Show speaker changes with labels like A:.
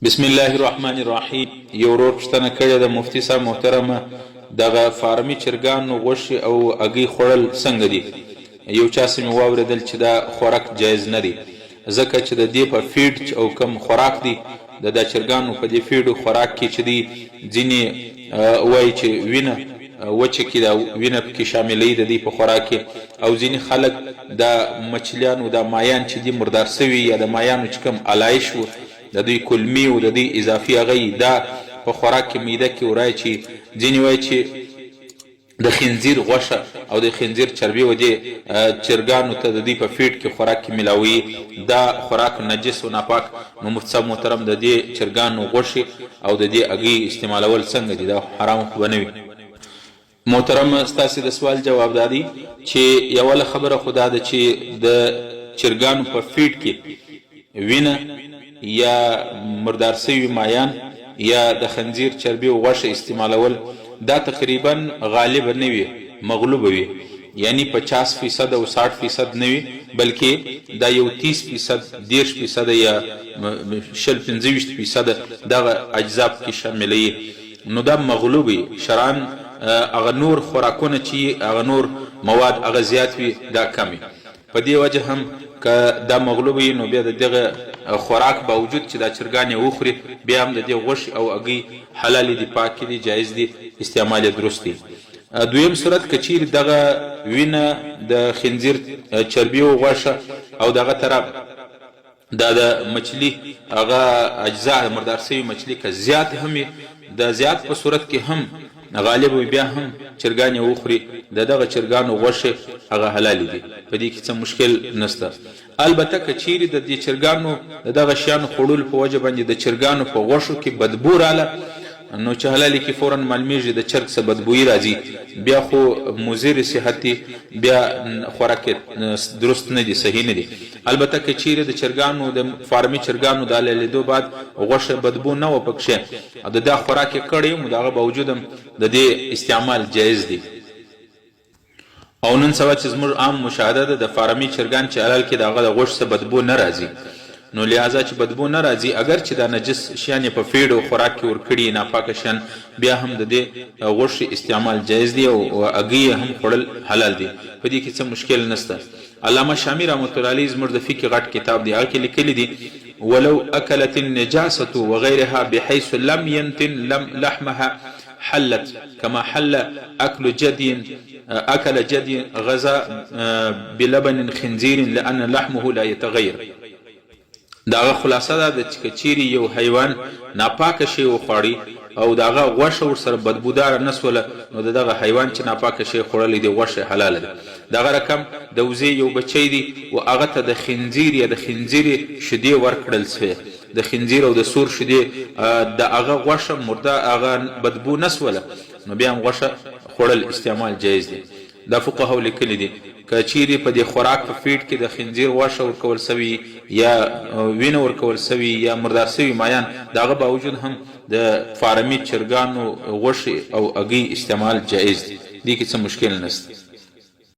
A: بسم الله الرحمن الرحیم یو ورور پوښتنه کړې ده مفتي صاحب محترمه دغه فارمي چرګانو غوښې او هګۍ خوړل څنګه دي یو چا څخه مې واورېدل چې دا خوراک جایز نه دی ځکه چې د دې په فیډ او کوم خوراک دی د دا چرګانو په دې فیډ خوراک کې چې دی ځینې وایي چې وینه وچه کې دا وینه پکې شاملوي د دوی په خوراک کې او ځینې خلک دا مچلیان او دا مایان چې دي مردار سوي یا د مایانو چې کوم الایش و د دوی کولمې او د دوی اضافي هغه یي دا په خوراک کې معده کې وراچي. ځینې وایي چې د خنزیر غوښه او د خنزیر چربي و دې چرګانو ته د دوی په فیډ کې خوراک کې ملاويي، دا خوراک نجس او ناپاک. نو مفتي صاحب محترم د دې چرګانو غوښې او د دې هګۍ استعمالول څنګه دي؟ دا حرام خو به نه وي؟ محترم ستاسې د سوال جواب دا دی چې یوله خبره خو دا ده چې د چرګانو په فیډ کې وینه یا مردار سوي مایان یا د خنزیر چربي او غوښه استعمالول دا تقریبا غالبه نه وي مغلوبه وي یعنی 50 فیصد او 60 فیصد نه وي بلکې دا یو 30 فیصد 30 فیصد یا 20 25 فیصد دغه اجزا پکې شاملوي. نو دا مغلوب وي شرعاً هغه نور خوراکونه چي هغه نور مواد هغه زیات وي دا کم وي په دې وجه هم که دا مغلوب وي نو بیا د دغه خوراک باوجود چې دا چرګان یې وخوري بیا هم د دې غوښې او هګۍ حلالې دي پاکې دي جایز دي استعمال یې درست دی. دویم صورت که چیرې دغه وینه د خنزیر چربي او غوښه او دغه طرف دا د مچلي هغه اجزاء د مردار سوي مچلي که زیات هم وي د زیات په صورت کې هم غالب وي بیا هم چرګان یې وخوري د دغه چرګانو غوښې هغه حلالې دي په دې کې څه مشکل نشته البته که چیرې د دې چرګانو د دغه شیانو خوړلو په وجه باندې د چرګانو په غوښو کې بدبو راله نو چې حلالې کې فورا معلومیږي د چرګ څه بدبویي راځي بیا خو مضر صحت دي بیا خوراک یې درست نه دي صحیح نه دي. البته که چیرې د چرګانو د فارمي چرګانو د حلالېدو بعد غوښه بدبو نه وه پکښې او د دا خوراک یې کړی هم د هغه باوجود هم د دې استعمال جایز دی. او نن سبا چې زموږ عام مشاهده ده د فارمي چرګان چې حلال کړي د هغه د غوښې څخه بدبو نه راځي نو لهذا چې بدبو نه راځي اګر چې دا نجس شیان یې په فیډ او خوراک کې ورکړي ناپاکه شیان بیا هم د دې غوښې استعمال جایز دی او هګۍ یې هم خوړل حلال دي په دې کې څه مشکل نشته. علامه شامی رحمة الله علیه زموږ د فقې غټ کتاب دی هغه کې لیکلي دي، ولو اکلت النجاسة وغیرها بحیث لم ینتن لحمها حلت کما حل اکل جدی اکل جدی غذا بلبن خنزیر لان لحمه لا یتغیر. د هغه خلاصه دا ده چې که چیرې یو حیوان ناپاکه شی وخواړي او د هغه غوښه ورسره بدبوداره نه سوله نو د دغه حیوان چې ناپاکه شی خوړلی دی غوښه یې حلاله ده. دغه رقم د وزې یو بچی دی و هغه ته د خنزیر یا د خنزیرې شیدې ورکړل سوې د خنزیر او د سور شیدې د هغه غوښه مرده هغه بدبو نه سوله نو بیا هم غوښه خوړل استعمال جایز دی. دا فقهاو لیکلي دي، که چیري په دې خوراک په فیډ کې د خنزیر غوښه ورکول سوي یا وینه ورکول سوي یا مردار سوي مایان د هغه باوجود هم د فارمي چرګانو غوښي او هګۍ استعمال جایز دي، دې کې څه مشکل نشته.